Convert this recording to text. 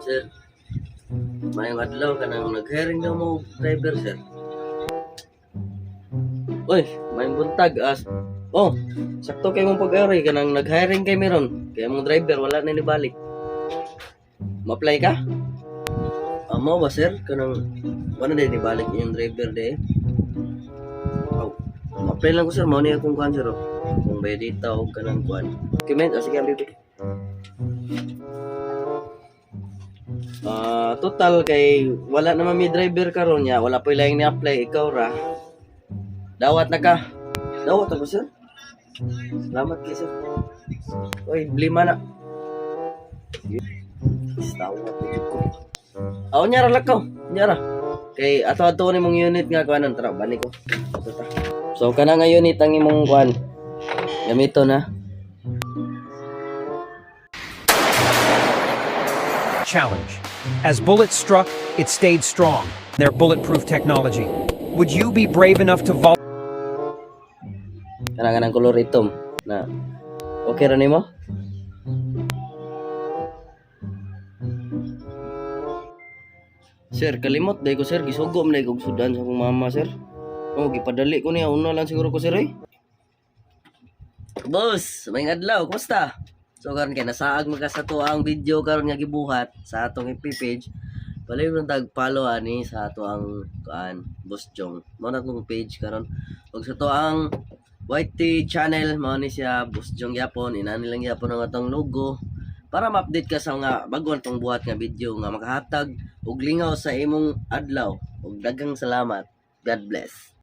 Sir, maayong adlaw. Kanang nag-hiring daw mo og driver, sir. Uy, maayong buntag as. Oh, sakto kay mong pag-ari. Kanang nag-hiring kay meron. Kay mong driver wala na nibalik. Ma-apply ka? Amo ba, sir? Kanang wala na nibalik inyong driver de. Oh, ma-apply lang ko, sir, mao ni akong kuan, sir, oh. Kung bayadita o kanang kuan. Document, oh, sige, ang bibi. Ah, total kay wala naman may driver karon niya, wala pa ilang ni-apply, ikaw ra. Dawat na ka. Dawat ako, sir. Salamat kay sir. Oy, blima na. Dawat na jud ko. Aw, nya ra lakaw. Nya ra. Kay ato ato ni mong unit nga kuanon, tara bani ko. Ato ta. So kana nga unit ang imong kuan. Gamito na. Challenge. As bullets struck, it stayed strong. Their bulletproof technology. Would you be brave enough to Kana kanang kolor itom na. Okay ra nimo? Sir, kalimot day ko, sir, gisugo man day kog sudan sa akong mama, sir. Oh, gipadali ko niya una lang siguro ko, sir, oy. Boss, may adlaw, kumusta? So karon kay nasaag man ka sa ato ang video karon nga gibuhat sa atong FB page. Palihog tag follow ani sa ato ang kuan, Boss Jong. Mao na tong page karon. Ug sa ato ang YT channel, mao ni siya, Boss Jong yapon, inani lang yapon ang atong logo para ma-update ka sa mga bago atong buhat nga video nga makahatag og lingaw sa imong adlaw. Ug daghang salamat. God bless.